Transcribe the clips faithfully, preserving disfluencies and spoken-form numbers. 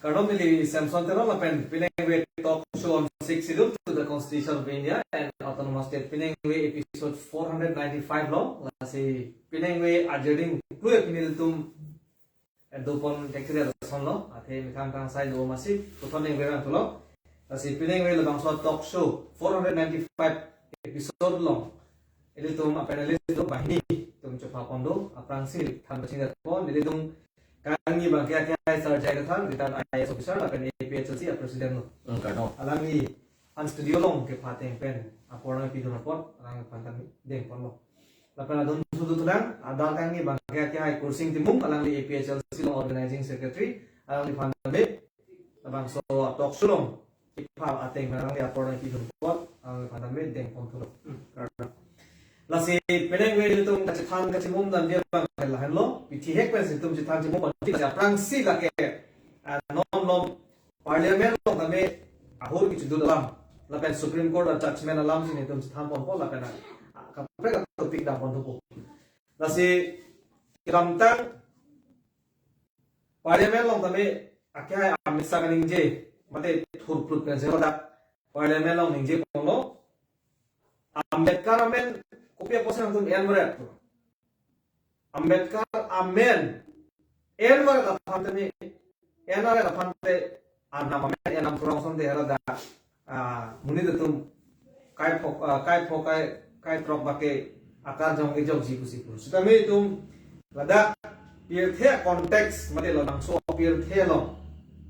Kardom, neli Samson Teron lapen piningve talk show on Sixth Schedule to the Constitution of India and Autonomous State, piningve episode four hundred ninety-five lo. Lasi piningve ajirding klue pini ilitum edopon tekthiri ason lo, athe methang tang sai do masi puthot ningve rang tulo. Lasi piningve labangso talk show four hundred ninety-five episode along ilitum a-panelist do banghini atum chopha pon do. Aphrangsi than pachini pon, ilitum kangni abangke akehai Sir J I Kathar, retired I A S officer lapen A P H L C a-president lo. Hmm, kardom. Alangli an studio along kepha ateng pen apor nangpidun apot alangphan tame deng ponlo. Lapen adon sudu tulang, adar kangni abangke akehai Kursing Timung, alangli A P H L C along organizing secretary, alangliphan tame labangso talk show along kepha ateng pen alangli apor nangpidun apot alangliphan tame deng pon thulo. Hmm, kardom. Lasi piningve ilitum kachethan kachimum dan dia abang lahenlo, pithihek pensi ilitum chethan chimum pon, lasi aphrangsi lake, ah, non non Parliament along tame ahur kechedun alam lapen Supreme Court a-judgment alamsi nelitum chethan ponpo lapen, ah, kaprek a-topic dam pon thupo. Lasi kedamtang Parliament along tame akehai Amit Shah kaningje mate thurphlut pensi hadak Parliament along ningje ponlo, Ambedkar amen kopi apotsi nangtum en varet. Ambedkar amen en varet aphan tame, en varet aphan te Arnam amen en nam phrong sonte haladak, ah, monit atum kai phok, ah, kai phok, kai, kai throk abangke akarjong kejokji pusi pu. Sitame itum ladak pirthe context mate labangso pirthe along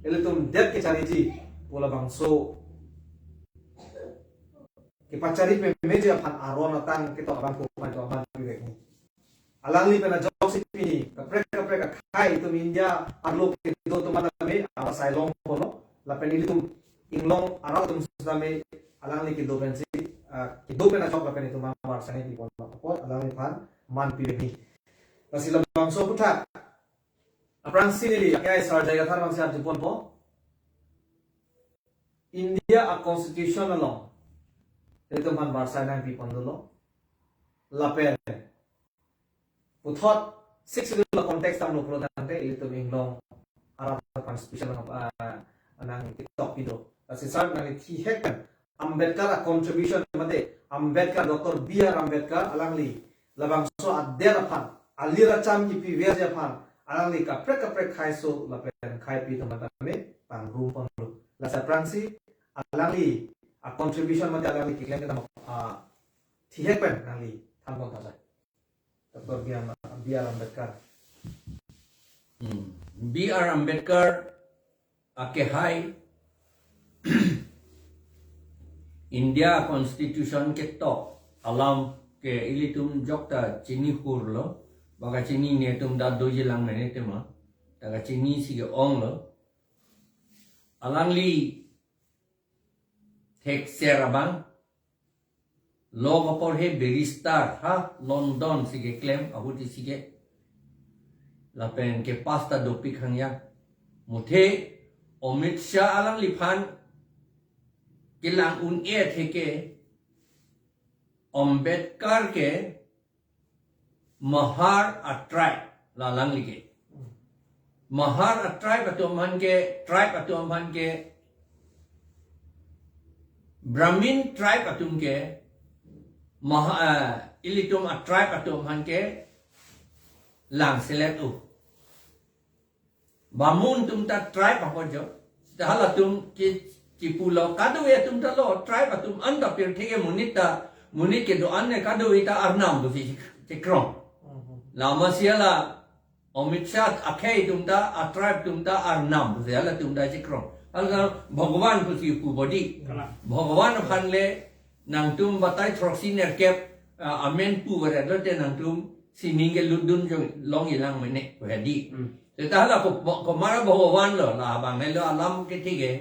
ilitum det kechariji pu labangso kepachari pemeji aphan aron atang ketok abang ko mai to abang pirek ni. Alangli pen ajoksi pini kaprek kaprek akhei atum India arlo kedo atum tame arasai long ponlo lapen ilitum inglong arat atum tame alangli kedo pensi, ah, kedo pen ajok lapen itum amar sange pi ponlo apot alangliphan man pirek ni. Lasi labangso aputhak aphrangsi neli akehai Sir J I Kathar abangsi arju ponpo. India a-constitution along ilitum aphan barsai nangpi pon dolo. Lapen puthot Sixth Schedule a-context damlo pulo tangte ilitum inglong arat aphan special nang, ah, nangketok pido. Lasi sir nangli thihek pen Ambedkar a-contribution mate Ambedkar, Doctor B R Ambedkar alangli labangso adet aphan, alir acham kipi verji aphan alangli kaprek kaprek khaiso lapen khaipi atum tame pangrum ponlo. Lasi aphrangsi alangli a-contribution mate alangli keklem kedam, ah, thihek pen nangli than pon tha sir. Doctor B R Am-, B R Ambedkar. Hmm. B R Ambedkar akehai India Constitution ketok alam ke ilitum jokta chini hurlo, baka chini netum ta doji lang mene tema, ta kachinisi ke-onglo. Alangli thekser abang law kaporhe barrister ha London si keklem ahut isi ke. Lapen ke pass ta dopik hangya. Muthe Amit Shah alangliphan kelang un-e athe ke Ambedkar ke Mahar a-tribe la alangli ke. Mahar a-tribe atum aphan ke, tribe atum aphan ke, Brahmin tribe atum ke, Maha, eh, ilitum a-tribe atum aphan ke, lang selet u. Bamun atum ta tribe apot jo. Ta halatum ke chipulo, kadokave atum ta lo, tribe atum anta pirthe ke monit ta, monit kedo-an ne kadokave ta arnam pusi chek-, chekrong. Lasi hala Amit Shah akhei atum ta, a-tribe atum ta arnam pusi halatum ta chekrong. Hala Bhagwan pusi pu bodi. Kalang. Bhagwan aphan le nangtum batai throksi nerkep, ah, amen pu varet lote nangtum sining kelutdun jong long ilang mene pu hedi. Hmm. Seta hala ko, ko mara Bhagwan lo, labang helo alam kethik ke.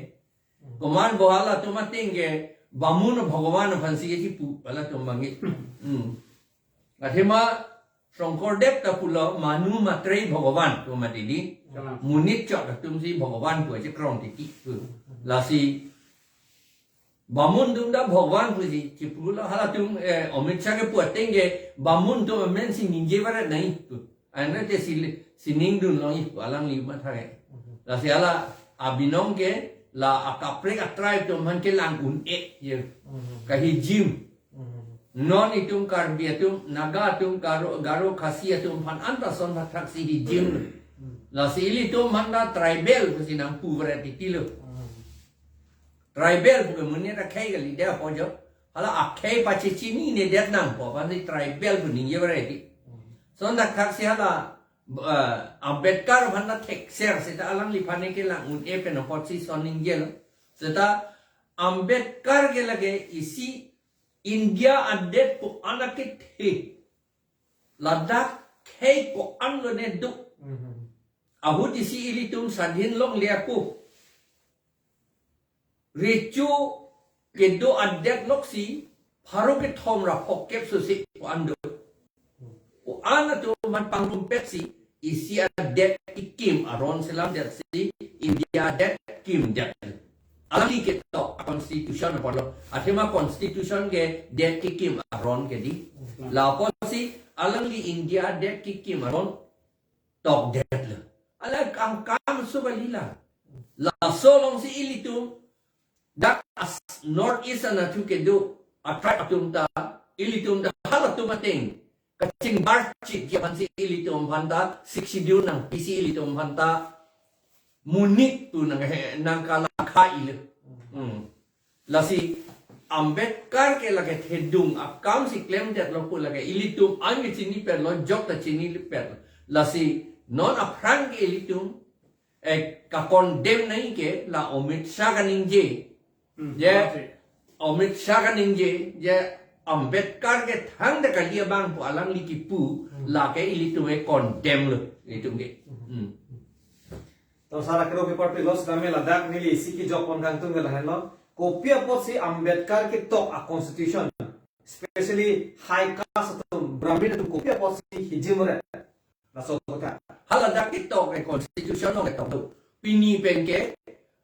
Komat bo halatum ating ke bamun Bhagwan aphansi kechipu halatum abang ke. Hmm. Athema Shonkordev ta pulo manu matre Bhagavan pu mati di. Kalang. Monit chot atumsi Bhagavan pu chekrong titi. Lasi bamun atum ta Bhagavan pusi chipulo, halatum, eh, Amit Shah kepu ateng ke bamun atum amensi ningje varet nangji pu. Anke te si, sining dun longji pu alangli matha ke. Lasi hala abinong ke la akaprek a-tribe atum aphan kelang un-e ye. Kahijim. Non itum Karbi atum, Naga atum, Garo, Garo Khasi atum aphan anta ason thakthak si hijim. Lasi ilitum aphan ta tribal pusi nangpu varet titi lo. Tribal pu ke monit akhei kali, de apo jo. Hala akhei pachechinine det nangpo, aphan si tribal pu ningje varet titi. Ason thakthak si hala, eh, Ambedkar aphan ta thekser seta alangliphan kelang un-e pen apotsi ason ningjelo. Seta Ambedkar ke lake isi India adet pu an akethe, ladak khei ko-an lone do. Ahut isi ilitum swadhin longle ako, recho kedo adet loksi pharo kethom ra phongkep sose ko-an do. Ko-an atum aphan pangrumpet si isi adet kekim aron selamdet si India adet kimdet. Alangli ketok a-constitution apotlo. Athema constitution ke det kekim aron ke di. Lapusi alangli India adet kekim aron tokdetlo. Hala akam so kali la. Laso alongsi ilitum dak as North East anatthu kedo a-tribe atum ta, ilitum ta halatum ateng kachingbarchitji aphan si ilitum aphan ta Sixth Schedule nangpi si ilitum aphan ta monit pu nang he, nangkalakha ilo. Hmm. Lasi Ambedkar ke lake thedung akam si klemdetlo pu lake ilitum an ke chinipetlo, jok ta chinipetlo. Lasi non aphrang ke ilitum, eh, ka-condemn nangji ke la Amit Shah kaningje. Hmm, Je, okay. Amit Shah kaningje, je Ambedkar ke thangta kali abang pu alangli kipu, Hmm. lake ilitum ke condemn lo, ilitum ke. Hmm. To sar akero kepar pilos kami ladak neli isi kejokpon kangtung ke lahenlo. Kopi apotsi Ambedkar ketok a-constitution, especially high caste atum, Brahmin atum kopi apotsi hijim re? Laso kota. Hala dak ketok e constitution along ketok do. Pini pen ke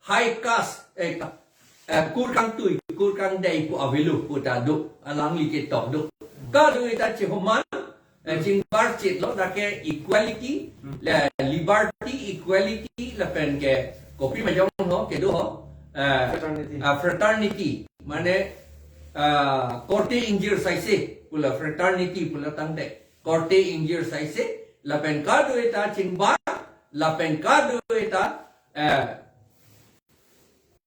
high caste, eh, ka-, eh, kur kangtui, kur kangdei pu avelo pu ta do, alangli ketok do. Kadokave ta chihoman, eh, chingbarchitlo, dak ke equality, Hmm. le, liberty, equality, lapen ke kopi ma jong ho, kedo ho, eh, Fraternity. ah, fraternity, mane, ah, korte ingjir saise, pu la fraternity, pu la tangte, korte ingjir saise, lapen kadokave ta chingbar, lapen kadokave ta, eh,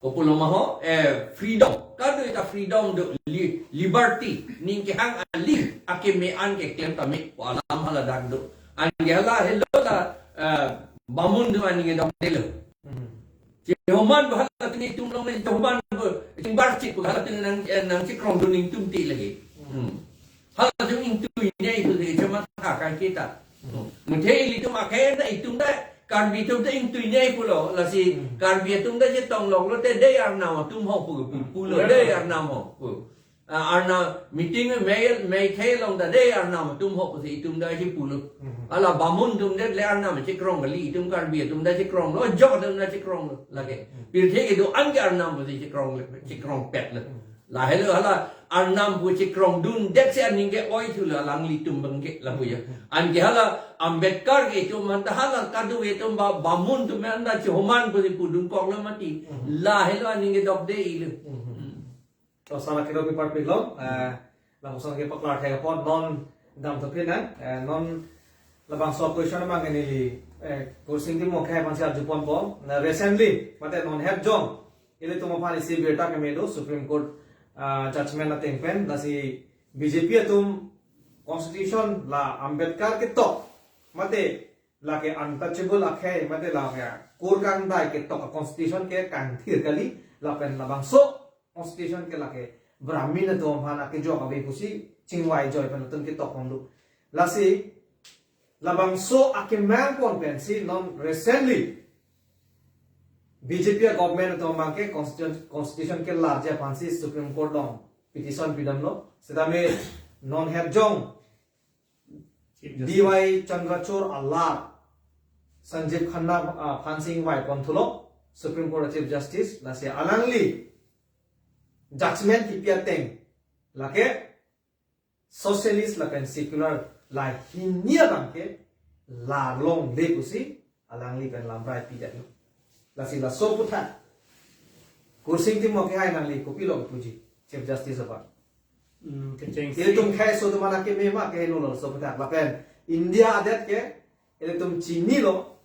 kopulo ma ho, eh, freedom. Kadokave ta freedom do, li-, liberty. Ning kehang ali akeme an keklem tame pu alam hala dak do. Anke hala helo la, eh, bamun atum aning kedongdelo. Hmm. Chihoman pu halatum itum along, chihoman pu, chingbarchit pu halatum nang, eh, nangchikrongdun ningtum ti lagi. Hmm. Halatum ingtuinei pu si chematha kai kita. Hmm. Muthe ilitum akhei ta itum ta, Karbi atum ta ingtuinei pulo, lasi Hmm. Karbi atum ta chetong longlo te dei arnam atum ho pu, pu, pulo, Pulo. dei arnam ho pu. Ah, arnam meeting mei, meithai along ta dei arnam atum ho pusi itum ta chipulo. Hmm. Hala bamun atum det le arnam chikrong kali, itum Karbi atum ta chikronglo, jok atum ta chikronglo, lake. Hmm. Pirthe kedo-an ke arnam pusi chikrong, chikrongpetlo. Hmm. Lahelo hala arnam pu chikrongdundet si aning ke-oi thulo alanglitum abang ke lapu ya. Anke hala Ambedkar ke itum aphan ta hala kadokave atum ba, bamun atum aphan ta chihoman pusi pudun koklo mati. Mhm. Lahelo aning kedokde-ilo. Mhm. Hmm. To sar akero kepar pilos, eh, lapuson kepaklar thekpon non dam thopin, eh, non labangso question abang ke neli, eh, Kursing Timung akhei aphan si arjuponpo. Na recently, mate non het jong, ilitum aphan isi birta keme do, Supreme Court, ah, judgment ateng pen, lasi B J P atum constitution la Ambedkar ketok, mate lake untouchable akhei, mate lake kur kangdei ketok a-constitution ke kangthir kali, lapen labangso constitution ke lake Brahmin atum aphan akejok ave pusi chingvai joi pen latum ketok pon do. Lasi labangso akemang pon pensi non recently B J P a-government atum abang ke constitution, constitution kelarji aphansi Supreme Court along petition pidamlo. Setame non het jong Chief Justice. D Y Chandrachud alar Sanjiv Khanna, ah, aphansi ingvai pon thulo Supreme Court Chief Justice, lasi alangli judgment kipi ateng lake socialist lapen secular la hini abang ke larlongle pusi alangli pen lamrai pidetlo. Lasi laso aputhak Khursing Timung kehai nangli kopilo puji Chief Justice aphan? Hmm, kechengsi. Ilitum khei so atum anak keme ma kehelo laso aputhak. Lapen India adet ke ilitum chinilo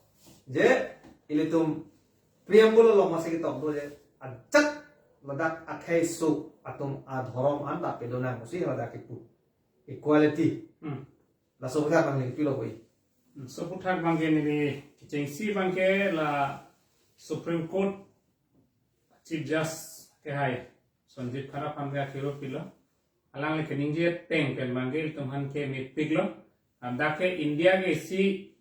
je ilitum preamble along masi ketok do je ajat ladak akhei so atum adhorom an lapen donang pusi ladak kipu. Equality. Hmm. Laso aputhak nangli kopilo pu-i? Laso aputhak abangke neli kechengsi abangke la Supreme Court Chief Justice kehai Sanjiv Khanna aphan ke akhiro pilo. Alangli keningje ateng pen abangke ilitum aphan ke mepiklo. Ladak ke India ke isi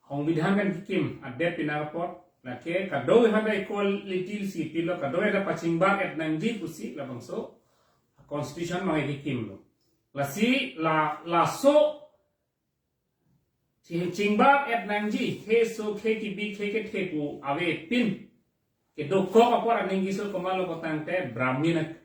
songbidhan pen kekim adet pinar apot. Lake kadokave aphan ta equality si pilo, kadokave ta pachingbar et nangji pusi labangso constitution abangke kekimlo. Lasi la laso ching- chingbar et nangji, khei so khei kebi khei kethe pu avepin kedokok apor aning keso komatlo pulotangte Brahmin ak-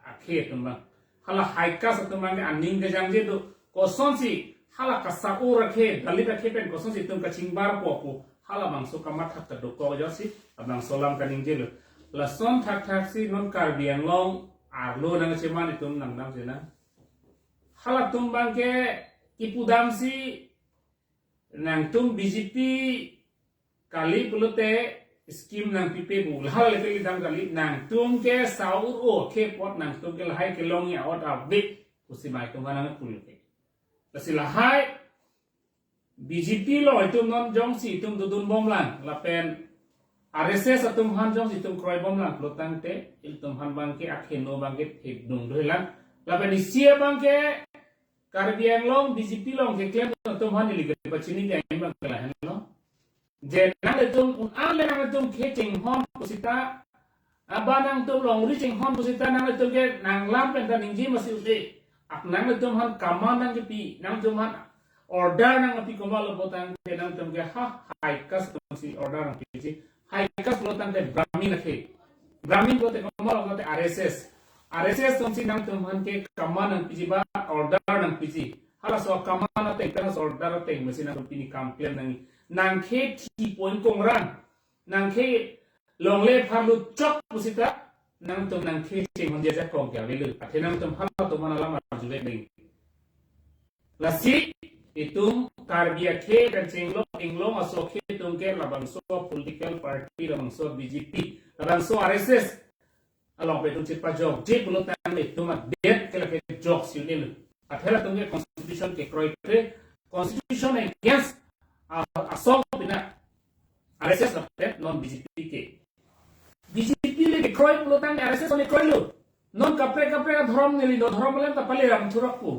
akhei atum abang. Hala high caste atum abang aning kejangje do. Kosonsi hala kasa-ur akhei, Dalit akhei pen kosonsi itum kachingbarpo pu halabangso kamathak kedokok ajoksi labangso alam kaningjelo. Lason thakthaksi non Karbi Anglong arlo nangcheman itum nangdamsi na. Halatum abangke kipudamsi nangtum B J P kali pulote scheme nangpipe pu. Lahai lake lidam kali, nangtum ke sa-ur akhei apot nangtum ke lahai kelongji a'ot ave pusi mei atum aphan nangpulo ke. Lasi lahai B J P along itum non jongsi itum dodunbomlang lapen R S S atum aphan jongsi itum kroibomlang pulotangte ilitum aphan abangke akheno abangke thepdung dolang. Lapen isi abangke Karbi Anglong B J P along keklem atum aphan ili kepachini ke abangke lahenlo. Je nanglitum un-an le nanglitum khei chinghon pusita, aba nangtum longri chinghon pusita nanglitum ke nanglam pen ta ningje masi ute. Ak nanglitum aphan command nangkepi, nangtum aphan order nangpi komatlo pulotangte nangtum ke ha high caste atumsi order nangpiji. High caste pulotangte Brahmin akhei. Brahmin pulote komatlo pulotangte R S S. R S S atumsi nangtum aphan ke command nangpiji ba order nangpiji. Halaso command ateng, halaso order ateng masi nangtum pini kam klem nang. Nang khei thi point kongrang, nang khei longle pharlu chok pusita nangtum nang khei chinghon jajakong ke avelo. Athe nangtum halatum aphan alam arjuvek nang. Lasi itum Karbi akhei pen chenglok inglong aso akhei atum ke labangso political party, labangso B J P, labangso R S S along pen itum chepajokje pulotangte itum adet ke lake joksi un'elo. Athe latum ke constitution kekroikre, constitution against a- asong pina R S S lapen non B J P ke. B J P le kekroi pulotangte R S S le kroilo. Non kaprek kaprek adhorom neli no dhorom alam ta paleram thurok pu.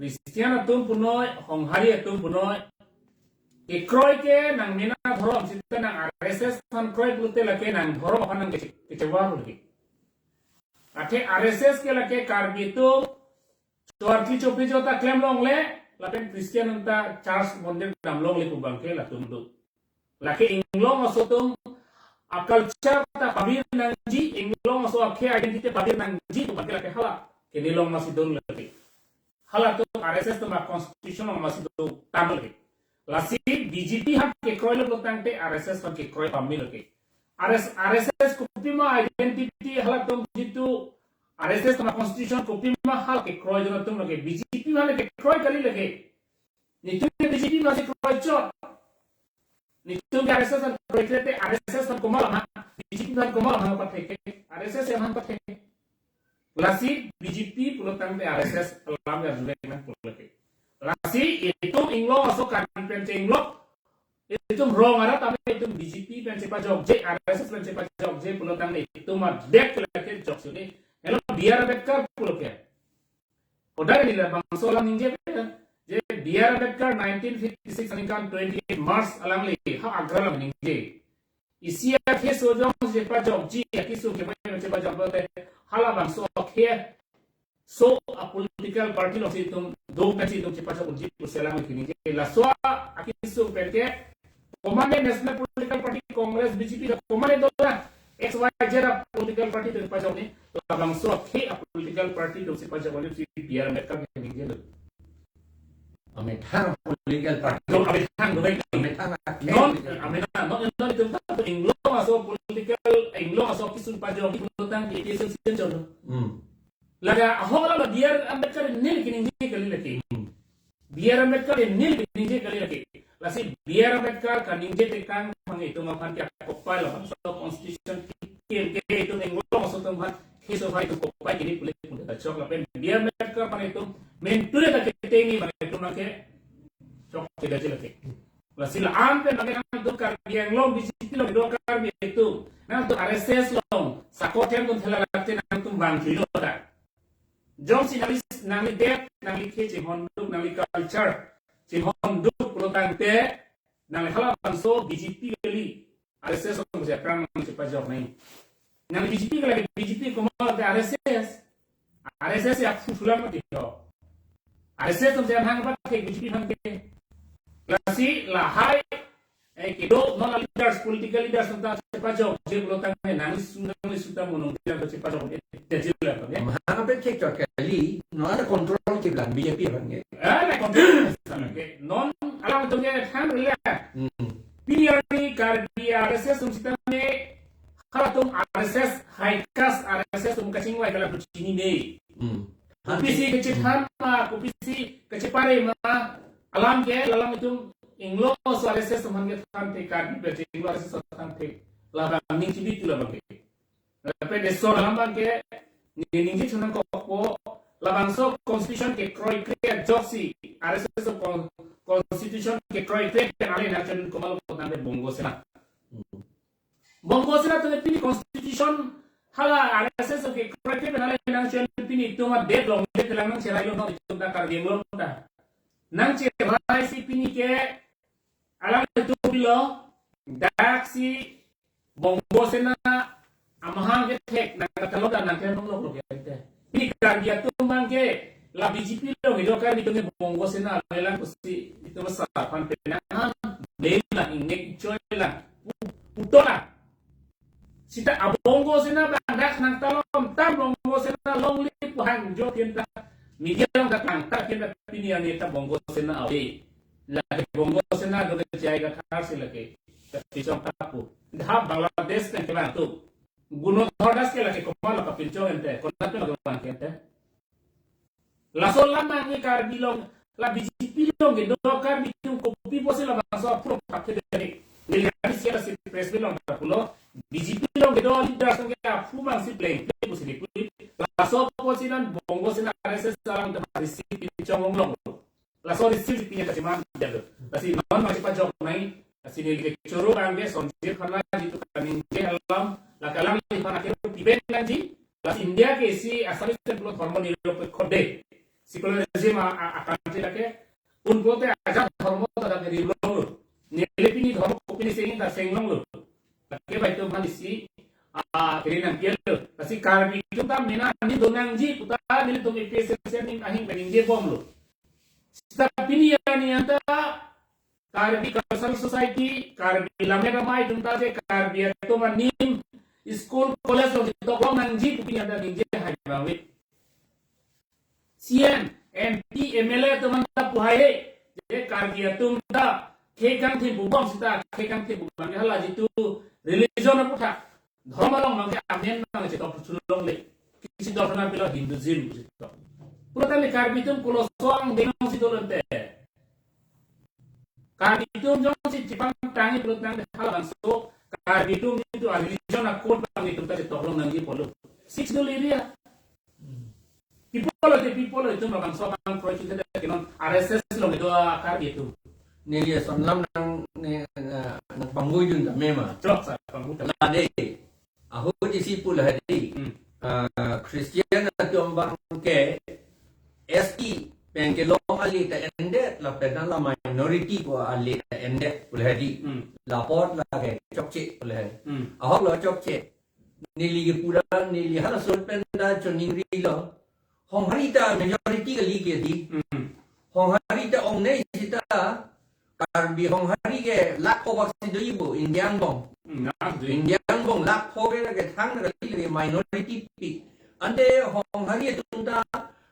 Christian atum punoi, Honghari atum punoi. Kekroi ke nangmena dhorom sita nang R S S aphan kroi pulote lake nang dhorom aphan nang kece- kecevar lagi. Athe R S S ke lake Karbi atum chorkli chopri jota klem longle, lapen Christian anta church mondir dam longle pu abangke latum do. Lake inglong aso atum a-culture ta pavir nangji, inglong aso akhei identity pavir nangji pu abangke lake hala kenilong masi dun lake. Halatum R S S atum a-constitution along masi dotang lake. Lasi B J P aphan kekroilo pulotangte R S S aphan kekroi pame lake. R S, R S S kopima identity halatum jitu R S S atum a-constitution kopima hal kekroi jona atum lake. B J P aphan kekroi kali lake. Netum ke B J P aphan si kroichot. Netum ke R S S aphan kroikrete, R S S aphan komat alam, B J P aphan komat alam pathek ke, R S S aphan pathek. Lasi B J P pulotangte R S S alam ya jule nang pulo ke. Lasi itum inglong aso Karbi pen chenglok, itum rong arat tame itum B J P pen chepajokje, R S S pen chepajokje pulotangte itum adet ke lake joksi un'e. Helo B R Ambedkar pulo ke. Odai neli labangso alam ningje pen, je B R Ambedkar nineteen fifty-six aningkan twenty-eight March alangli ha Agra along ningje. Isi akhei so jongsi chepajokji, akesung kemai chepajok pulote halabangso akhei so a-political party alongsi itum do pensi itum chepajok unji pusi alangli ningje. Laso akesung pen ke komatne National Political Party, Congress, B J P, komatne dolang, X Y Z a-political party atum pajok ni, labangso akhei a-political party atumsi pajok ni si B R Ambedkar ke ningjelo. amethang political party. Non amethang, non amethang. Amethang akhei. Non, amethang, non, non itum ta Inglong aso political, Inglong aso kisun pajok di pulotangte A P H L C cholo. Hmm. Lake ahok alam B R Ambedkar neli kaningje kali lake. Hmm. B R Ambedkar neli kaningje kali lake. Lasi B R Ambedkar kaningje tekang abang itum aphan ke kopai labangso constitution kikim ke itum Inglong aso atum aphan keso hai itum kopai kini pulik pulik ta chok lapen B R Ambedkar aphan itum mentule ta ketengji abang itum abang ke chok kedajil lake. Lasi la-an pen lake nangtum Karbi Anglong B J P along kedo Karbi atum, nangtum R S S along sakot hem atum thela lake nangtum bang thuilo ta. Jongsi nangli, nangli det, nangli khei chinghonduk, nangli culture chinghonduk pulotangte, nangli halabangso B J P kali, R S S along si aphrang nangchepajok nai. Nangli B J P kali, B J P komat te R S S. R S S ya phu thulang mati ho. R S S along si anhang pathek B J P aphan ke. Lasi lahai, eh, kedo non leaders, political leaders atum ta chepajokje pulotangte nangli su, nangli su ta monong dia ta chepajok, eh, jajil la, ya. Mahang ape kek chot kali, non control chiplang B J P aphan ke. Ah, na control. Okay. Non alam atum ke thang rela. Hmm. Pini arni Karbi R S S atum sitame halatum R S S, high caste R S S atum kachingvai kala chinine. Hmm. Kopisi kachethan ma, kopisi kachepare ma, alam ke, lalam itum Inglong aso R S S atum aphan ke thanthe, Karbi pen Inglong R S S atum thanthe, labang ning chibit tu labang ke. Lapen eson alam abang ke, ni ningje chonangkokpo, labangso constitution kekroikre ajoksi, R S S aso con-, constitution kekroikre pen ale nangchon komatlo ko tangte Bongo Sena. Hmm. Bongo Sena atum pini constitution hala R S S aso kekroikre pen ale nangchon pini itum adet longle telang nangcherailo non itum ta Karbi Anglong ta. Nangcherai si pini ke alam itum pilo, dak si Bongo Sena amahang kethek nangkatalo ta nangklemlong lok lok ya ite. Pini Karbi atum abang ke la B J P along kedo Karbi atum ke Bongo Sena alam pusi itum asar aphan penang han, blame lang, ingnek choi lang, pu-, puto lang. Sita a Bongo Sena abang dak nangtalom tam Bongo Sena longle pu hangjo pen ta media along ta tangka pen ta pini arni ta Bongo Sena ave. Lake Bongo Sena do ke J I Kathar si lake kapinchong ta pu. Dah Bangladesh pen kevang tu. Gunodhar Das ke lake komatlo kapinchong ente, konat pen lake vang ke ente. Laso alam abang ke Karbi along, la B J P along kedo Karbi atum kopi pusi labangso aphuthak thedere. Neli kali sia si press meet along ta pulo, B J P along kedo leaders atum ke aphu abang si pleng pleng pusi dipui. Laso apotsi non Bongo Sena R S S alam ta receive pinchong longlong. Laso receive pini ta chiman jalo. Lasi non abang chepajok nai, lasi neli kechoro abang ke Sonjit Khanna jitu kaningje alam, la kalangli aphan akero pipen nangji, lasi India ke isi Assamese pen pulo dhormo nirapekho de. Secularism a, a, a country lake, un pulote ajat dhormo ta dak rimlonglo. Neli pini dhormo kopine seng ta senglonglo. Lake bai itum aphan isi, ah, kiri nangpielo. Lasi Karbi atum ta mena ni donangji pu ta nelitum A P H L C aning ahing pen ningjebomlo. Sita pini arni anta Karbi Cultural Society, Karbi Lammet Amei atum ta je Karbi atum anim school college along chetoklong nangji pu pini anta ningje hai bang ave. C M, M P, M L A atum anta pu hai he. Je Karbi atum ta khei kangthim pu bom sita khei kangthim pu bang hala jitu religion aphuthak. Dhormo along abang ke amen abang chetok thu longle. Kisi dor na pilo Hinduism chetok. Pura tali Karbi atum koloso angdeng si dolonte. Karbi atum jongsi chipangtangji pulo tangte halabangso Karbi atum jitu a religion a code abang itum ta chetoklong nangji pulo. Sixth Schedule area. People of the people itum labangso abang project ke non R S S along kedo a Karbi atum. Neli ason alam nang ne, eh, nangpangvoidun ta mema. Chok sa pangvoi ta. La de. Ahut isi pu lahai di. Hmm. Ah, Christian atum abang ke S T pen kelong ale ta endet lapen la minority pu ale ta endet pu lahai di. Hmm. La apot lake chokche pu lahai. Hmm. Ahok lo chokche. Neli ke pura neli halason pen ta choningrilo. Honghari ta majority kali ke di. Hmm. Honghari ta ongnei sita Karbi Honghari ke lakh kobak si doji bo India angbong. Hmm, lakh doji. India angbong lakh ko ke lake thang kali lake minority pi. Ante Honghari atum ta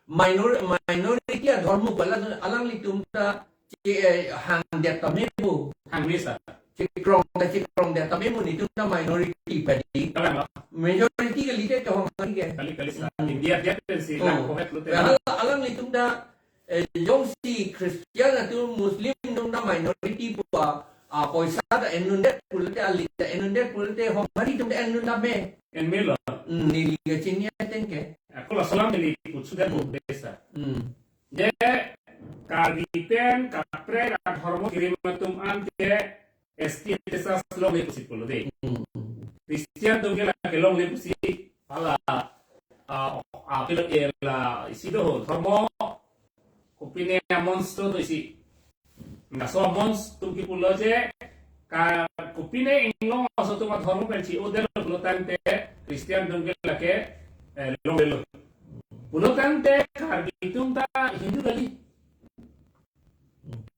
Minor, minority adhormo pu alanglitum ta che, eh, hangdet tame pu. Hangme sir. Chekrong ta chekrongdet tame pu, netum ta minority padi. Kalang lo. Majority kalite ke Honghari ke. Kali, kali sir. Hmm. India dia pensi Oh. Lang kohet lo te. Hala alanglitum ta, eh, jongsi Christian atum Muslim atum ta minority pu a, a poisa ta en-undet pulote, alit ta en-undet pulote, Honghari atum ta en-un tame. Enme lo. Hmm, neli kachini ateng ke. Ako laso alam neli puchot det Hmm. Bukde sir. Hmm. Je Karbi pen kaprek adhormo kirim atum an ke S T census longle pusi pulo de. Hmm. Christian atum ke lake longle pusi hala, ah, ah, pilo ke la isi do ho, dhormo kopine amons do do isi. Laso amons atum ke pulo je ka kopine inglong aso atum adhormo pen chi-o det pulo tangte Christian atum ke lake, eh, longlelo. Pulo tangte Karbi atum ta Hindu kali.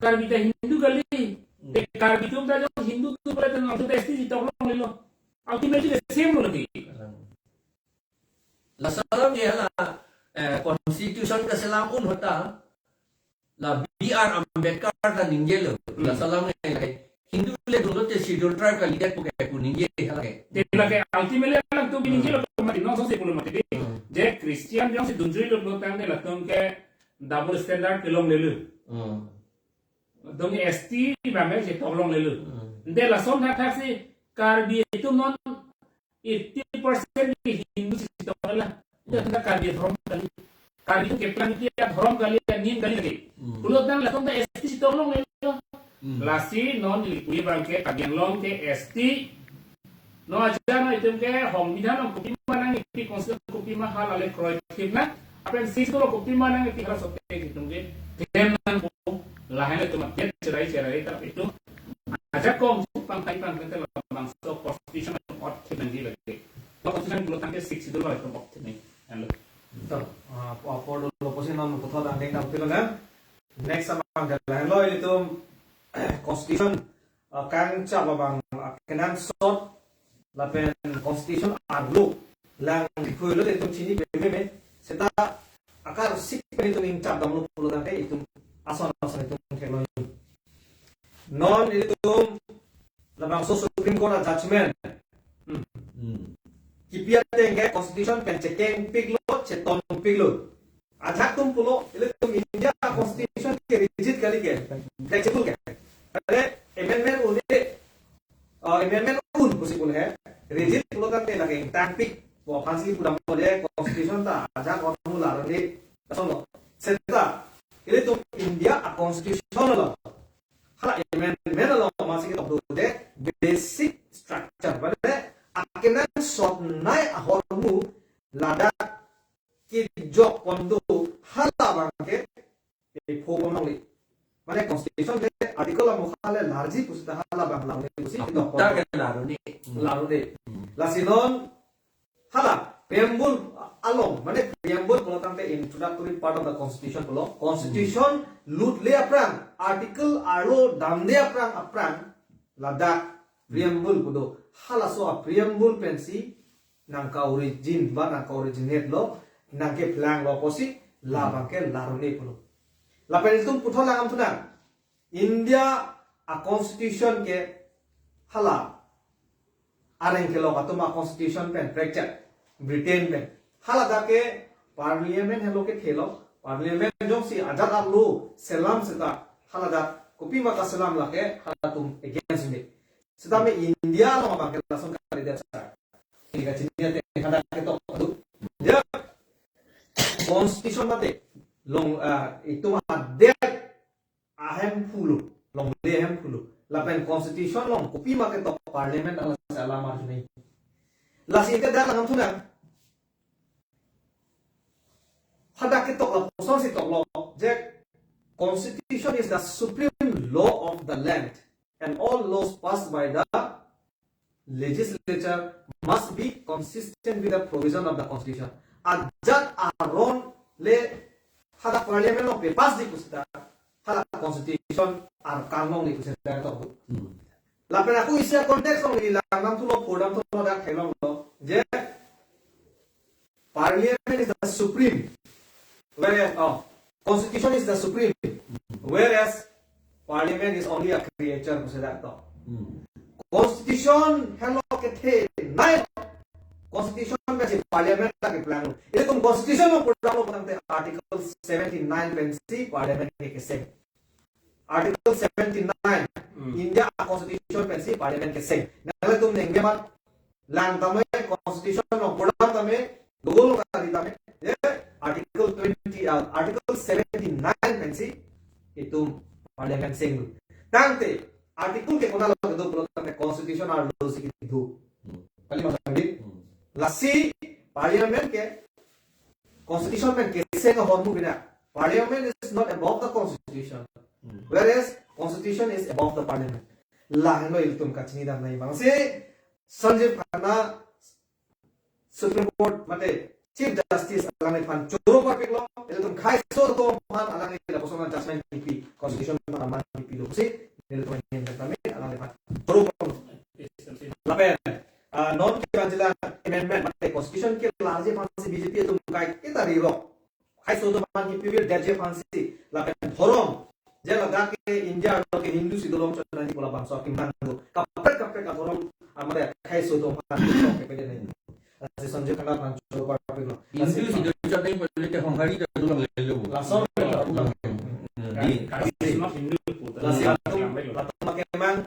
Karbi ta Hindu kali. Te Karbi atum ta jong Hindu atum pala ta nangtum ta S T chetok longlelo. Ultimately the same lo lagi. Laso alam ke hala, eh, constitution kaselam un ahut ta la B R Ambedkar ta ningjelo. Hmm. Laso alam ke Hindu le dunlote Scheduled Tribe kalidet pu ke pu ningje hala ke. Te lake ultimately alangtum Hmm. Ningjelo mati, non sose pulo mati de. Hmm. Je Christian jongsi dunjuilo pulo tangte latum ke double standard ke longlelo. Hmm. Dong S T bang ke chetok longlelo. Hmm. Nde lason thakthak si Karbi atum non eighty percent ke Hindu chetok la. Ita tanda Karbi adhorom kali. Karbi atum keplang ke adhorom kali, anim kali lagi. Hmm. Pulo tang latum ta S T chetok longlelo. Hmm. Lasi non neli pu abang ke Karbi Anglong ke S T. Non ajat non itum ke Songbidhan along kopima nangkipi, Constitution kopima hala le kroikre nang. Lapen Sixth Schedule along kopima nangkipi, hala sote itum ke klem nangpo. Lahai le itum update cherai cherai ta itum ajakong pangkai pangkai te labangso Constitution ot nangji lagi. Constitution pulo tangte Sixth Schedule along itum ot nang. Hello. To, ah, pu apor dolo pusi non puthot angdeng dam pilo na. Next abang ke lahenlo ilitum Constitution, ah, kangchap abang, ah, kenangsot lapen Constitution arlo lang dikhuilo itum chini pememe seta akar sik pen itum ingchap damlo pulo tangte itum ason ason itum theklong. Non ilitum labangso Supreme Court a-judgment. Hmm. Hmm. Kipi ateng ke Constitution pen chekengpiklo, chetonpiklo. Ajahak atum pulo, ilitum India Constitution ke rigid kali ke, flexible ke. Are amendment un-e, uh, amendment un pusi pulo he, rigid pulo tangte lake ingtangpik. Bo aphansi pudam pulo je Constitution ta ajahak ahormu la arni, lason lo. Seta ilitum India a-Constitution lo. Hala amendment along amatsi ketok do de basic structure, mane akenangsotnei ahormu ladak kejok pon do, hala abang ke epho pon longle. Mane Constitution ke article amokha le larji pusita hala abang la un-e pusi ketok pon. Aputar ke la un-e. La un-e. Hmm. Lasi non hala preamble along, mane preamble pulo tangte introductory part of the Constitution pulo. Constitution lutle aphrang, article arlo damde aphrang aphrang ladak preamble pu do. Halaso a-preamble pensi nangka-origin ba nangka-originate lo, nangkeplang lo pusi la abang ke la un-e pulo. Lapen itum puthot lang dam thu nang. India a-Constitution ke hala areng kelok atum a-Constitution pen prekchak, Britain pen. Hala dak ke Parliament henlo kethe lo, Parliament jongsi ajat arlo selam seta hala dak kopima kaselam lake halatum against me. Seta me India along abang ke lason kalidet sa. Ini kachini ate hadak ketok adu. Ya, Constitution mate long, ah, itum adet ahemphu lo, longle ahemphu lo. Lapen Constitution along kopima ketok Parliament along si alam arjunai. Lasi ke dak lang dam thu nang. Hadak ketok lapusonsi toklo je Constitution is the supreme law of the land and all laws passed by the legislature must be consistent with the provision of the Constitution. Ajat aron le hadak Parliament along pe-pass di pusita hala Constitution arkan longle pusi dak ketok do. Hmm. Lapen ako isi a-context along neli lang dam thulo, pudam thulo, dak theklonglo je Parliament is the supreme Whereas, oh, constitution is the supreme, whereas parliament is only a creature, pusi dak to. Hmm. Constitution helo kethe nai. Constitution pensi parliament la keplang. Ilitum constitution along pudamlo putangte article seventy nine pensi parliament ke keseng. Article seventy nine, Hmm. India constitution pensi parliament keseng. Nanglitum nengge mat, lang tame constitution along pudam tame, dogol along kali tame, ye, article twenty, uh, article seventy nine pensi itum parliament seng. Tangte article ke konat along kedo pulotangte constitution arlo si kedo. Hmm. Kali mas Sandeep? Hmm. Lasi parliament ke constitution pen keseng ahormu bina. Parliament is not above the constitution. Hmm. Whereas constitution is above the parliament. Lahenlo ilitum kachini dam nai mangsi Sanjib Khanna Supreme Court mate Chief Justice alangliphan choro parpiklo, ilitum khaiso atum aphan alangli lapuson judgment kipi, constitution aphan aman kipilo pusi, ilitum ahin tame alangliphan choro parlo. Lapen, ah, non kevan jila amendment mate constitution kelarji aphansi B J P atum kai kita rirok. Khaiso atum aphan kipivir detji aphansi lapen dhorom. Je ladak ke India along ke Hindu si dolong chot nangji pu labangso akemang do. Kaprek kaprek adhorom amare khaiso atum aphan kipivir nangji. Lasi Sanjib Khanna aphan choro parpiklo. Hindu si dolong chot nangji pu te Honghari ta dolonglelo. Lason. Hmm. Di. Lasi latum, latum akemang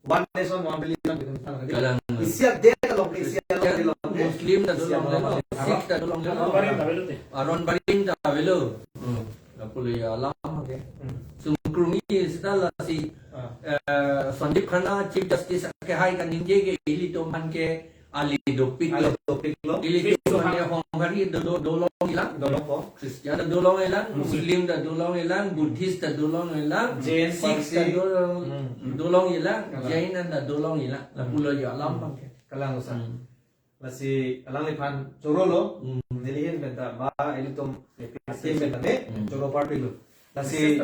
One nation, one religion, gitu, misalnya, gitu. Kalang. Isi adet along, isi along, Christian, along, Muslim ta Islam dolonglelo, along. Sikh ta dolonglelo. Aron barim ta avelo te. Aron barim ta avelo. Hmm. Lapulo ya alam ke. Hmm. Sungkrung-i seta lasi, Ah. eh, Sanjib Khanna Chief Justice akehai kaningje ke ilitum aphan ke ali dopiklo. Ali dopiklo. Ilitum aphan ke Honghari do, do, dolonglang. Dolongpo. Christian ta dolonglang, Hmm. Muslim ta dolonglang, Buddhist ta dolonglang, Jain, Sikh ta Parsi. dolong, Hmm. dolonglang, Kalang. Jain ta dolonglang. Lapulo ya alam Hmm. abang ke. Kalang usa. Hmm. Lasi alangliphan chorolo. Hmm. Neli ahin penta ba ilitum A P H L C ahin penta ne Hmm. choro parpiklo. Lasi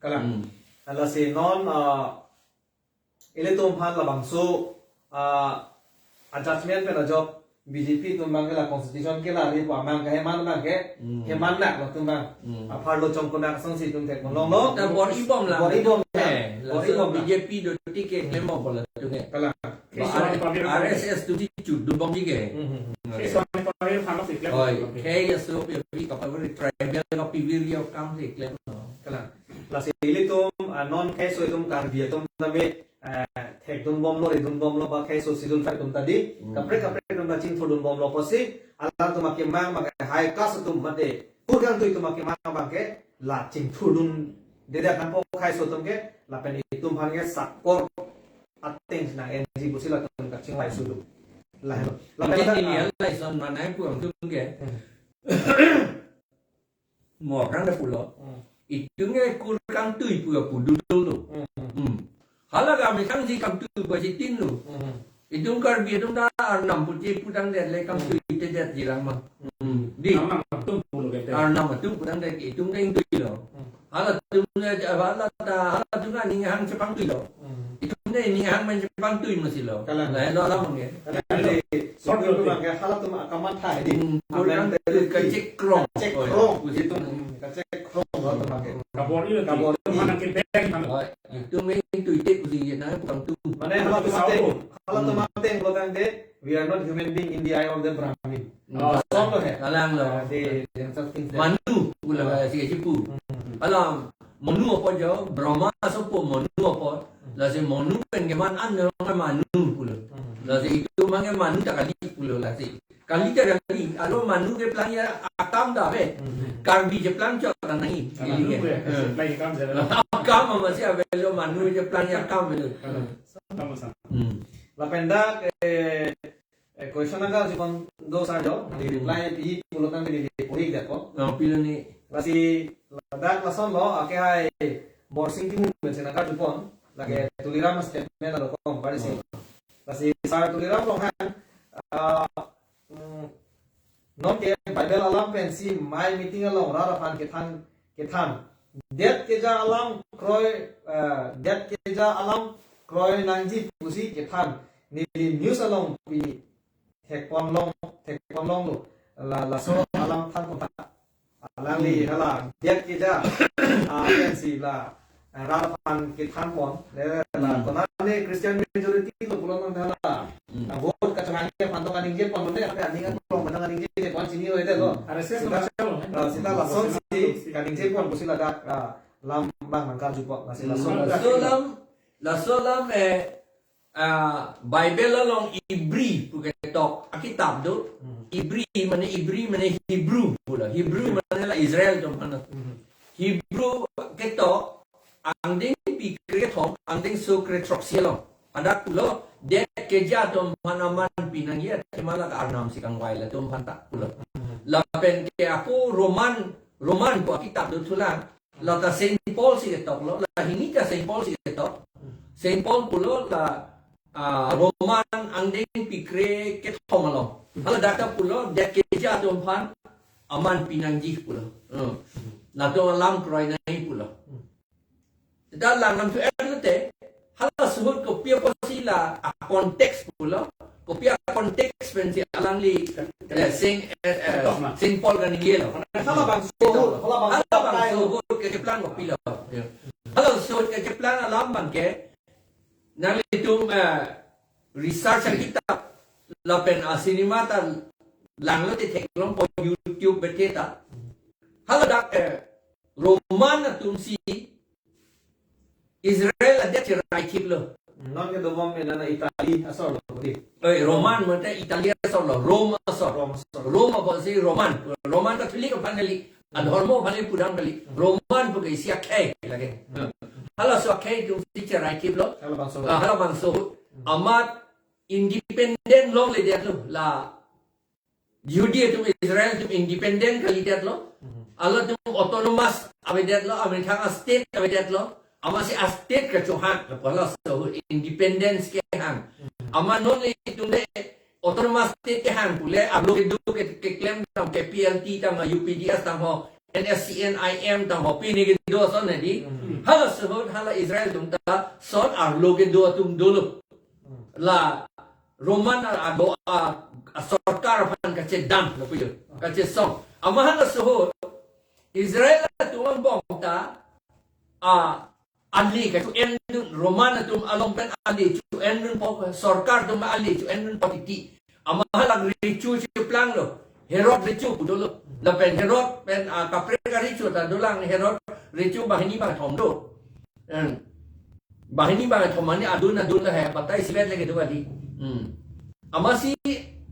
Kalang. Hmm. Lasi non, ah, ilitum aphan labangso, ah, a judgment pen ajok B J P atum abang ke la constitution kelarji pu amang ke heman abang ke, Hmm. heman nak latum abang. Hmm. Apharlo chongkonak asonsi itum thek longlo. Ta bor-ibom lang. Bor-ibom lang. Eh, Bor-ibom laso lang. B J P do tik ke klem bom latum ke. Kalang. Ba R S S atum si chudun bomji ke. Hmm, hmm, hmm. Oke. Oke. Oke, ya, so, ya, pi, kapag tribal kapivir ya kam si klem. Kalang. Lasi ilitum, ah, non khaiso atum Karbi atum tame, eh, thekdun bomlo, ridun bomlo, ba khaiso Schedule five atum ta di, Hmm. kaprek kaprek atum ta chingthurdun bomlo pusi, alangtum akemang, maka high caste atum mate, kurkangtui atum akemang abang ke, la chingthurdundedet nangpo khaiso atum ke, lapen itum aphan ke sakor ateng si nang-enji pusi latum kachingvai sudu. Lahelo. Lapen Lapen ta, ini ah. ya, lason manai pu atum ke. Hmm. Mo kan da pulo. Hmm. Itum ke kurkangtui pu apu dolo. Hmm. Hmm. Hala kami kangji kangtui pu si tin lo. Hmm. Itum Karbi atum ta Arnam puji putangdet le kangtui Hmm. tedet jilang ma. Hmm. Di. Arnam atum pulo kete. Arnam atum putangdet itum ta ingtui lo. Hmm. Halatum le, hala ta, halatum ta ninghang chepangtui lo. Hmm. Itum ta ninghang men chepangtui masi lo. Kalang. Lahelo alam abang ke. Kalang. Jadi, Short short notice. Abang ke, halatum akamatha di. Hmm, Amen. Kurang tu kachekrong. Kachekrong. Oi. Itum, hmm, kachekrong halatum abang ke. Kabor-i lo, Kabor-i. Itum anak ke beng kan. Oi, itum men ingtui te pusi ye na kurang tu. Mane halatum Sawo. ateng, halatum Hmm. ateng lo kan de, we are not human being in the eye of the Brahmin. Hmm. Oh, Lason lo he. Kalang lo. Ah, di, di yang satu thing. Manu, pula Ah. si sipu. Hmm. Alam, Manu apot jo, Brahma asopo Manu apot. Hmm. Lasi Manu pen keman an dong Manu pulo. Hmm. Lasi itum abang ke Manu ta kali pulo lasi. Kali ta kali, alo Manu keplang ya akam ta ave. Hmm. Karbi keplang chot ta nangji. Manu Ili ke. ke, Eh. keplang akam jala. Akam masi avelo Manu keplang ya akam avelo. Akam sa. Hmm. Lapen dak, eh, Eh, question nangkarju pon do sar jo, di Hmm. reply pi pulotangte di pori det ko. Oh, pilo ni. Lasi ladak lason lo, akehai Borsing Timung pensi nangkarju pon, lake Hmm. Tuliram statement alo kong, pari si. Hmm. Lasi sar Tuliram Ronghang, ah, mm, non ke Bible alam pensi mai meeting along rat aphan kethan, kethan. Det keja alam kroi, eh, det keja alam kroi nangji pusi kethan. Neli news along pi thekponlong, thekponlonglo. La, laso alam than kota. alangli Hmm. hala diak keja, ah, pensi la, ah, rat aphan kethan pon, le la Hmm. konane Christian majority lo pulo nang hala. Hmm. Ah, vote kachehangji aphan to kaningje pon, le aning an pulo aphan kaningje pon chini ho ete lo. Hmm. R S S Sita, macam lo, eh? ah, sita lason si kaningje pon pusi ladak, ah, lam bang nang karju pon, lasi Hmm. lason Laso lam, laso lam, eh, ah, Bible along Ibri pu ketok akitap do. Hmm. Ibri mane, Ibri mane Hebrew pulo. Hebrew mane la Israel atum aphan. Hmm. Hebrew ketok angdengpi kre kethom, angdengso kre throksi along. Hadak pulo, det keja atum aphan aman pinangji athema la arnam si kangvai latum aphan ta pulo. Hmm. Lapen ke ako Roman, Roman pu akitap dothulang. La ta Saint Paul si ketok lo, la hini ta Saint Paul si ketok. Saint Paul pulo la, ah, Roman angdengpi kre kethom along. Hala dak ta pulo, det keja atum aphan aman pinangji pulo. Hmm. Latum alam kroi nangji pulo. Dak lang nangthu-et lote, halaso ahut kopi apotsi la a-context pulo, kopi a-context pensi alangli, eh, Saint, eh, eh, Saint Paul kaningje lo. Halabangso ahut, halabangso ahut kacheplang kopilo. Ya. Halaso ahut kacheplang alam abang ke, nanglitum, eh, research akitap, lapen a-cinema ta langlote theklongpo YouTube bete ta. Haladak, eh, Roman atumsi Israel adet cherai thip lo. Non ke dobom ena na Italy asor lo, di. Oi, Roman mate Italy asor lo, Rome asor. Rome asor. Rome apotsi Roman. Roman Catholic aphan kali. Adhormo aphan le pudam kali. Roman pu ke isi akhei lake. Halaso akhei atumsi cherai thip lo. Halabangso. Ah, halabangso. Amat independent longledet lo. La Jihudi atum Israel atum independent kalidetlo. Mhm. Halatum autonomous avedetlo, amethang a-state avedetlo. Amatsi a-state kachohang, lapu halaso independence kehang. Mhm. Amat non le itum le autonomous state kehang pule, arlo kedo ke, keklem tang K P L T tang U P D S tang ho, N S C N I M tang ho, pini kedo ason nadi. Mhm. Halaso ahut hala Israel atum ta son arlo kedo atum dolo. Mhm. La Roman a, a, a, a sorkar aphan kachedan, lapu jo. Kachesong. Amat halaso ahut Israel atum angbong ta, a, ali kacho-endun, Roman atum along pen ali cho-endunpo, sorkar atum ali cho-endunpo titi. Amat halak recho cheplanglo. Herod recho pu dolo. Lapen Herod pen, a, kaprek arecho ta dolang, Herod recho banghini banghthom do. Hmm. Banghini banghthom mane adun adun lahai, batai isivet le kedo kali. Hmm. Amatsi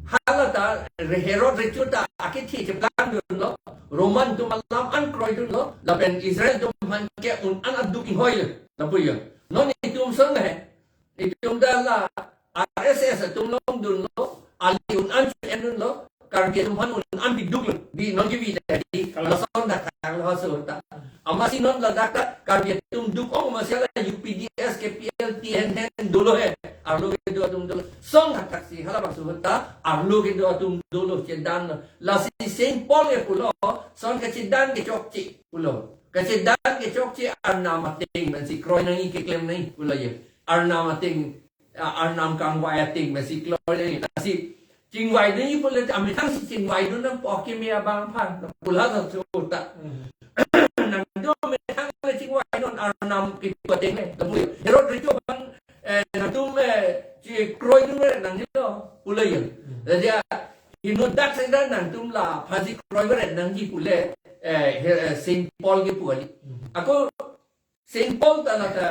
hala ta re-, Herod recho ta akethe cheplangdunlo, Roman atum alam an kroidunlo, lapen Israel atum aphan ke un-an aduk inghoilo, lapu jo. Non itum son lahai, itum ta la R S S atum longdunlo, ali un-an cho-endunlo, Karbi atum aphan un-an piduklo, di non kevi tadi, Kalang. Lason dak tanglo halaso ahut ta. Amatsi non ladak ta Karbi atum duk-ong amatsi la U P D S, K P L T hen hen dolo he. Arlo kedo atum dolo. Son thakthak si halabangso ahut ta arlo kedo atum dolo chedanlo. Lasi Saint Paul ke pulo, son kachedan kechokche pulo. Kachedan kechokche arnam ateng pensi kroi nangji, keklem nangji pulo jo. Arnam ateng, a, arnam kangvai ateng pensi kloi nangji. Lasi chingvai nangji pule amethang si chingvaidun nangpo akeme abang aphan. Pulo halaso ahut ta. Hmm. Nangtum amethang le chingvaidun arnam kepu ateng le. Lapu jo. Herod recho aphan, eh, nangtum, eh, chekroidunre nangjilo pulo jo. Hmm. Jadi, a, henodak seta nangtum laphansi kroiver nangji pule, eh, Her-, eh, Saint Paul kepu kali. Hmm. Ako Saint Paul ta la ta,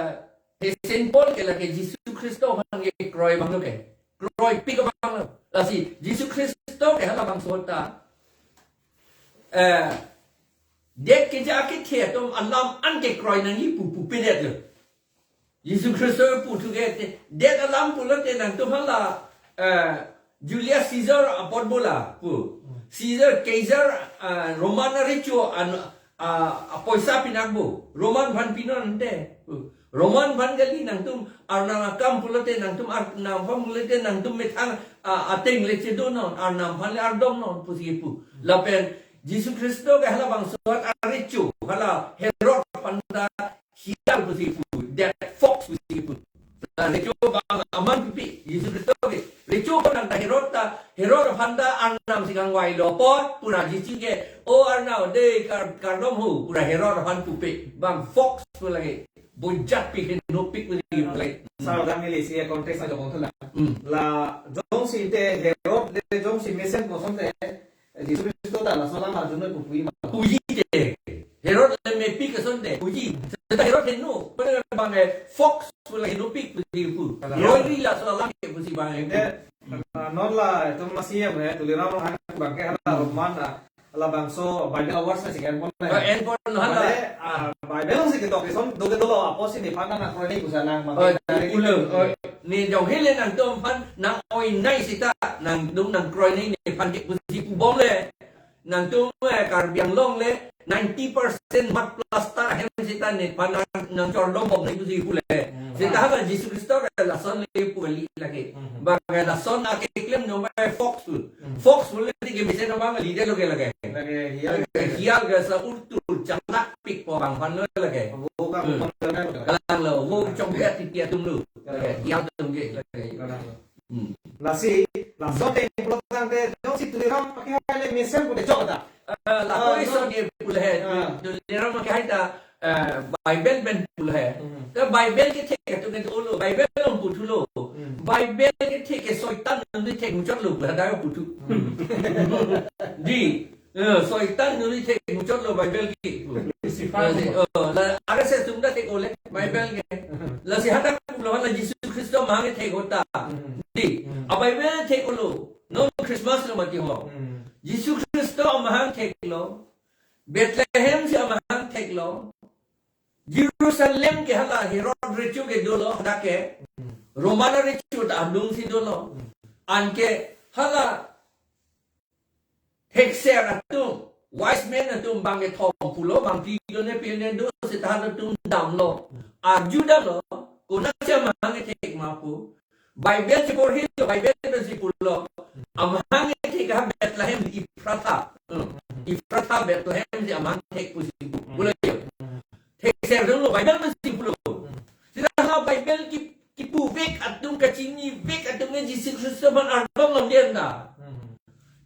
he Saint Paul ke lake Jisu Khristo aphan kekroi abanglo ke. Kroipik abanglo. Lasi Jisu Khristo ke halabangso ahut ta, eh, det keja akethe atum alam an kekroi nangji pu pupedetlo. Jisu Khristo puthu ke te, det alam pulote nangtum hala, eh, Julius Caesar apotbo lapu. Caesar, Caesar, ah, Roman arecho an, ah, apoisa pinakbo. Roman aphan pinon te. Roman aphan kali nangtum arnam akam pulote nangtum arnam aphan pulote nangtum methang, ah, ateng le chedonon, arnam aphan le ardomnon pusi pu. Lapen Jisu Khristo ke halabangso ahut arecho, hala Herod aphan ta hiang pusi pu, dead fox pusi pu. La recho abang aman pipi, Jisu Khristo ke. Recho ko nang ta Herod ta, Herod aphan ta Arnam si kangvailo apot, pura Jisu ke, "O Arnam, de kar-, kardom ho," pura Herod aphan pupe, bang fox pu lake, bujat pik henopik pu lake. Sar dam neli isi context na jokong thula. Hmm. La jongsi te Herod le jongsi mesen kosonte, Jisu Kristo ta laso alam arjunoi pu puji ma? Puji te. Herod le mepik asonte puji. Seta Herod heno, pada bang, eh, fox pu lake henopik puji pu. Kalang. Roiri laso alam ke pusi bang, eh. Ante, ah, non la, itum masi ya, eh, Tuliram Ronghang bang ke hala Roman, ah, labangso Bible Awards na si enpon, eh. Ah, enpon hala. Mane, ah, Bible si ketok ison, do ke dolo, apotsi nephan nangkroini pusi nang, bang, oh, ke dari ulo, kita. Oh, ne jong hele nangtumphan, nang-oinei seta, nangdung nangkroini nephan ke pusi pubom le. Nangtum, eh, Karbi Anglong le ninety percent mat plaster ahem seta nephan nang, nangchordom bomnei pusi pule. Hmm. Seta hala Jisu Kristo ke lason le pu kali lake. Hmm. Bang lason akeklem no mai fox pu. Hmm. Fox pu le ti ke mesen abang leader lo ke lake. Lake hial. Lake hial ke sa urtur chalak pik po bang aphan lo lake. Wo ka Hmm. Kalang lo, wo chong ke ati tia tum lo. Kalang. Lake hial tum ke lake. Kalang lo. Hmm. Lasi, laso ateng pulo tangte, jongsi Tuliram akehai le mesen pu te chok ta. Eh, la Ah, ko no. Ison ye pulo he, Ah. Tuliram akehai ta, eh, Bible pen pulo he. Hmm. Ta Bible kethek atum ke dolo, Bible along puthulo. Hmm. Bible kethek ke Soitan neli thek muchotlo, pu hadak puthu. Hmm. Di, Eh, Soitan neli thek muchotlo Bible ke. Lucifer. Eh, oh, la R S S atum ta thek ole Bible ke. Lasi hadak pulo hala Jisu Kristo amahang ke thek ho ta. Hmm. Di, Hmm. A Bible thek olo. Non Christmas lo mati ho. Hmm. Jisu Kristo amahang theklo. Bethlehem si amahang theklo. Jerusalem ke hala Herod recho ke dolo hadak ke. Hmm. Roman recho ta adung si dolo. Hmm. Anke hala thekser atum, wise men atum bang kethom pulo, bang phli do ne phli ne do, seta halatum damlo. Arju damlo, konatsi amahang kethek ma pu. Bible si porhilo, Bible pensi pulo. Amahang kethek ha Bethlehem Ephrathah. Hmm. Ephrathah Bethlehem si amahang thek pusi pu. Pulo yo. Thekser damlo, Bible pensi pulo. Seta ha Bible ki, kipuvek atum, kachinivek atum ke Jisu Kristo aphan ardom damde ta. Hmm.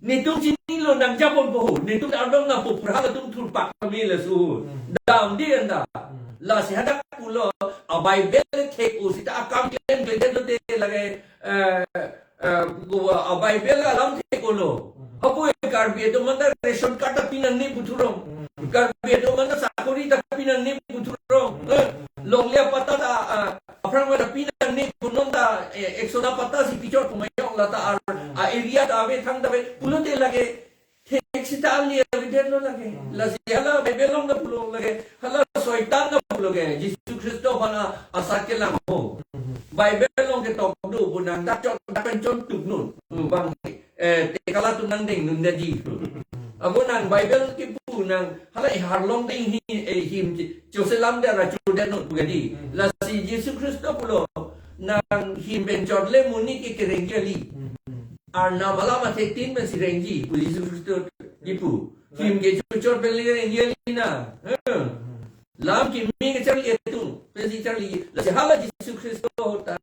Netum chinilo nang japon po ho, netum ardom nangpo pu halatum thurpak kami le su. Hmm. Damde ta. Hmm. Lasi hadak pulo, a Bible thek o seta akam klemkle det lote lake, eh, eh, ko, a Bible alam thek olo. Hmm. Hapu Karbi atum anta ration card ta pinangne pu thurong. Hmm. Karbi atum anta sakori ta pinangne pu thurong. Hmm. Eh, longle apatta ta, ah, aphrang ta pinangne pu non ta, eh, ekso na patta si pichot pu mayong lata ar, a area ta ave thang ta ave pulote lake thek seta ali ave det lo lake. Hmm. Lasi hala Bible along ta pulo lake. Hala Soitan ta pulo ke. Jisu Kristo aphan asat kelang ho. Hmm. Bible along ketok do pu nang dak chot dak pen chontuk non. Hmm, bang, eh, te kala tu nang deng nun daji. Abo nang Bible kipu nang hala ihar along deng hi, eh, him chi, choselam de ra chu det non pu kali. Hmm. Lasi Jisu Kristo pulo nang him pen chot le monit ke kereng kali. Hmm. Arnam alam athekthe pensi rengji pu Jisu Kristo kipu. Him ke chuchor pen le rengji kali na. Eh. Lam kimi kecharli atum pensi charli. Lasi hala Jisu Kristo ta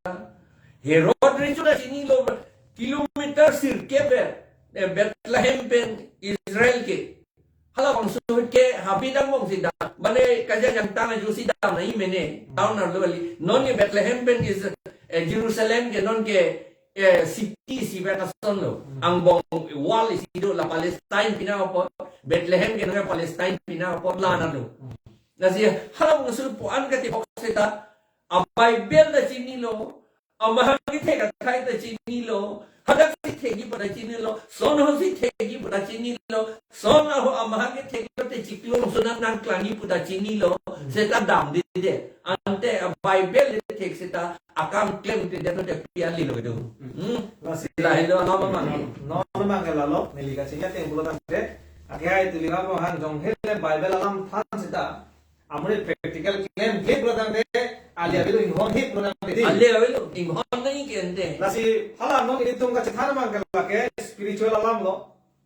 Herod recho ta chinilo, kilometer sirkep, eh, Bethlehem pen Israel ke. Halabangso ke habi dam bong si dam. Mane kaja jangtang ajo si dam na i mene. Town arlo kali. Non ke Bethlehem pen is, eh, Jerusalem ke non ke, eh, city si pen ason lo. Hmm. Angbong wall isi do la Palestine pina apot. Bethlehem ke non ke Palestine pina apot la na do. Hmm. Lasi halabangso pu-an kati bok seta a Bible ta chinilo. Amahang kethek akhai ta chinilo, hadak si thekji pu ta chinilo, son ho si thekji pu ta chinilo, son aho amahang kethek lote chiklong son nang nangklangji pu ta chinilo, seta damde det. Ante a Bible le thek seta akam klemkle det lote pi alilo do. Hmm? Lasi lahelo alam amang. Non amang ke lalo, neli kachingki ateng pulo tangte, akehai Tuliram Ronghang jong hele Bible alam than seta, amonit practical klemkle pulo tangte, ali avelo, inghon hip pulo tangte di. Ali avelo, inghon nangji ke ante. Lasi hala non ilitum kachethan abang ke lake spiritual alam lo,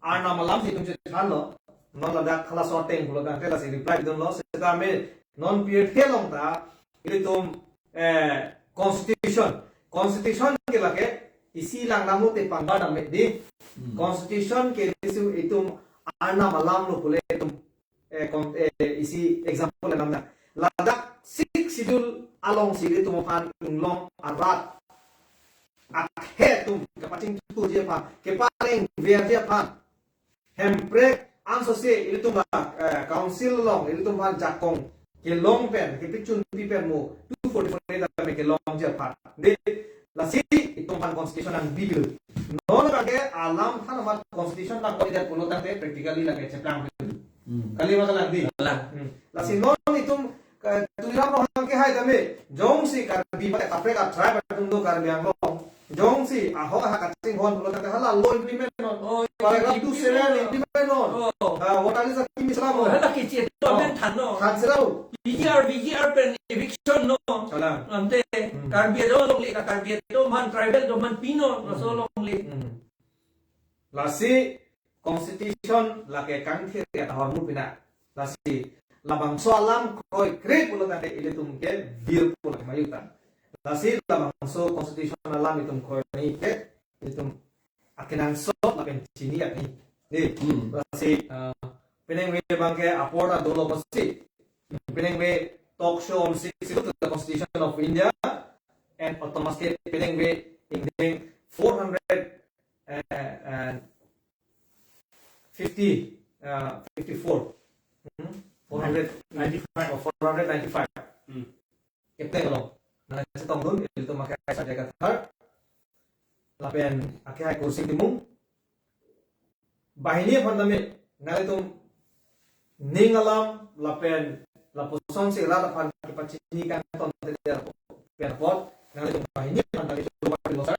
Arnam alam si itum chethanlo. Non ladak halaso ateng pulo tangte lasi reply dunlo, seta me non pirthe along ta ilitum, eh, constitution. Constitution ke lake isi lang nanglote pangbar dam me di. Constitution ke isi itum arnam alam lo pule itum, eh, kon- eh, isi example alam na. Ladak Sixth Schedule alongsi ilitum aphan inglong arat akhei atum kepachingthurji aphan, keparengverji aphan, Hemprek ansose ilitum la, eh, council along ilitum aphan jakong kelong pen, kepachunpi pen mo two forty-four A tame kelongji aphan. De, lasi itum aphan constitution nangbi. Non lake alam than amat constitution nangkok-idet pulo tangte practically lake cheplang. Hmm. Kali ma kalang di? Kalang. Hmm. Lasi non itum, eh, Tuliram Ronghang kehai tame, jongsi Karbi mate kaprek a tribe atum do Karbi Anglong. Jongsi ahok ahak kachinghon pulo tangte hala law implement non. Oh, paragraph implement two seven non. Implement non. Oh. Ah, voter list akimi sela non. Oh, hala kiche to, oh, men than non. Than sela non. P G R, V G R pen eviction non. Kalang. Ante, hmm, Karbi atum longle, Karbi atum aphan, tribal atum aphan pinon, hmm, laso longle. Hmm. Lasi constitution lake kangthir ya tahor mu pina. Lasi labangso alam kroikre pulo tangte ilitum ke bir pulo ke mayutan. Lasi labangso constitution alam itum kroini ke itum akenangsot lapen chini akni. Di, hmm, lasi, eh, penang ve abangke apor ta dolo kosi. Penang ve talk show on six to the Constitution of India and Autonomous State, penang ve ingdeng four hundred, eh, eh, fifty, eh, fifty-four. Hmm? Four hundred ninety-five. Oh, four hundred ninety-five. Hmm. Kepte lo. Nang chetong dun, ilitum akhei Sanjay Kathar. Lapen akhei Kursing Timung. Banghini aphan tame, nanglitum ning alam lapen lapusonsi rat aphan kepachini kangton teder pen apot, nanglitum banghini aphan tame chuba pilo sar.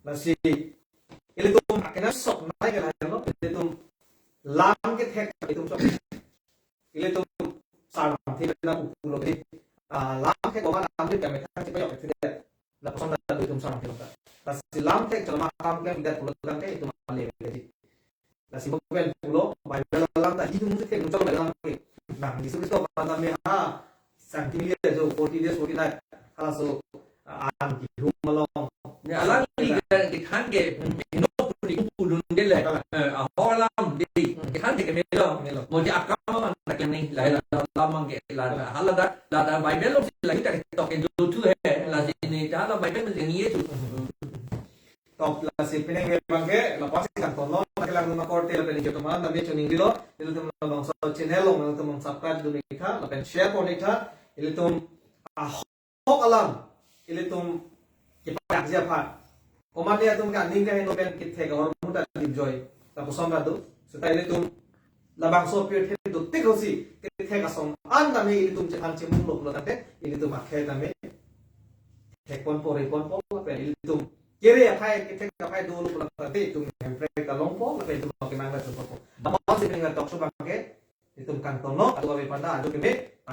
Lasi ilitum akenangsot nai ke lahelo, ilitum lam kethek itum sok. Ilitum sarang thi na pulo di. Ah, lam ke koman lam di kami kan cepat yok tidak. Lapuson ta itum sarang thi. Lasi lam thek chalama kam klem det pulo tangte itum ale gaji. Lasi mo pen pulo, Bible alam ta itum thek muchot Bible alam ke. Nang Jisu Kristo aphan tame ha, sang tingli ajo forty days, forty night. Halaso, ah, an kihum along. Ne alangli kethan ke, heno puni kupulun ke le. Eh, ahok alam di. Kethan ke melo. Melo. Mo di akam man tak ni, lahai la alam abangke la. Hala dak, la dak Bible alongsi lahai ta ketok ke juthu he. Lasi ne, hala Bible alongsi ni ye tu. Top, lasi penang ve abangke, lapusi kangton lo, kelang numa korte lapen ijo teman, tame chuning dilo, ilitum labangso channel along, ilitum subscribe dun-ik tha, lapen share pon-ik tha, ilitum ahok alam, ilitum kepajak ji aphan. Komatne atum ke aning kaheno pen kethek ahormu ta dipjoi, lapuson ta do, seta ilitum labangso pirthe dotik hosi, kethek asong an tame ilitum chephan chimung lo pulo tangte, ilitum akhei tame thek ponpo, re ponpo, lapen ilitum kere akhei, kethek akhei dolo pulo tangte, itum hemprek ta longpo, lapen itum akenang ta chunpo. Apotsi penang talk show abangke, itum kangton lo, adu ave panda, adu keme,